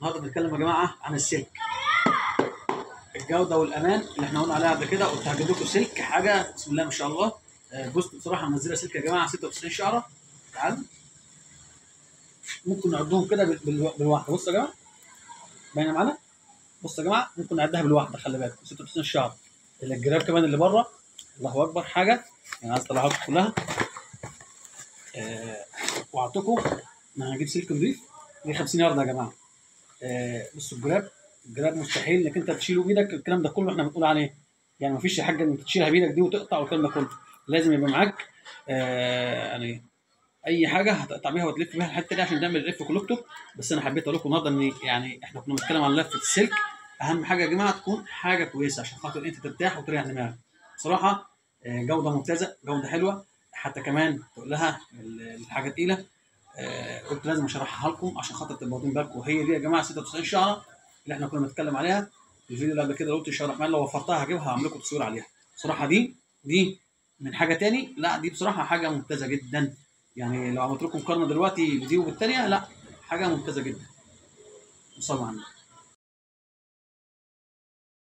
النهارده بنتكلم يا جماعة عن السلك، الجودة والامان اللي احنا قلنا عليها قبل كده. قلت هجيب لكم سلك حاجة بسم الله ما شاء الله. بوست بصراحة منزله سلك يا جماعة 96 شعره. تعالوا ممكن نعدهم كده بالواحده. بصوا يا جماعة باينة معانا، بصوا يا جماعة ممكن نعدها بالواحده، خلي بالك 96 شعره. الجراب كمان اللي بره الله اكبر حاجة، يعني عايز اطلعها لكم كلها. وعدتكم ان هنجيب سلك نضيف دي 50 يارده يا جماعة. بصوا الجراب، الجراب مستحيل انك انت تشيله بايدك، الكلام ده كله احنا بنقول عليه، يعني مفيش حاجة انك تشيلها بايدك دي وتقطع والكلام ده كله، لازم يبقى معاك يعني اي حاجة هتقطع بيها وتلف بيها الحتة دي عشان تعمل اللف collector. بس انا حبيت اقول لكم النهارده ان يعني احنا كنا بنتكلم عن لفه السلك، اهم حاجة يا جماعة تكون حاجة كويسة عشان خاطر انت ترتاح وتريح دماغك. بصراحة جوده ممتازة، جوده حلوة، حتى كمان تقول لها الحاجة تقيلة. قلت لازم اشرحها لكم عشان خاطر تبقوا واخدين بالكم. وهي دي يا جماعة 96 شعره اللي احنا كنا بنتكلم عليها الفيديو اللي قبل كده. قلت ان الرحمن لو وفرتها هجيبها هعمل لكم تصوير عليها. بصراحة دي من حاجة تاني، لا دي بصراحة حاجة ممتازة جدا. يعني لو عملت لكم مقارنة دلوقتي بدي وبالتانيه، لا حاجة ممتازة جدا. وصلوا على النبي.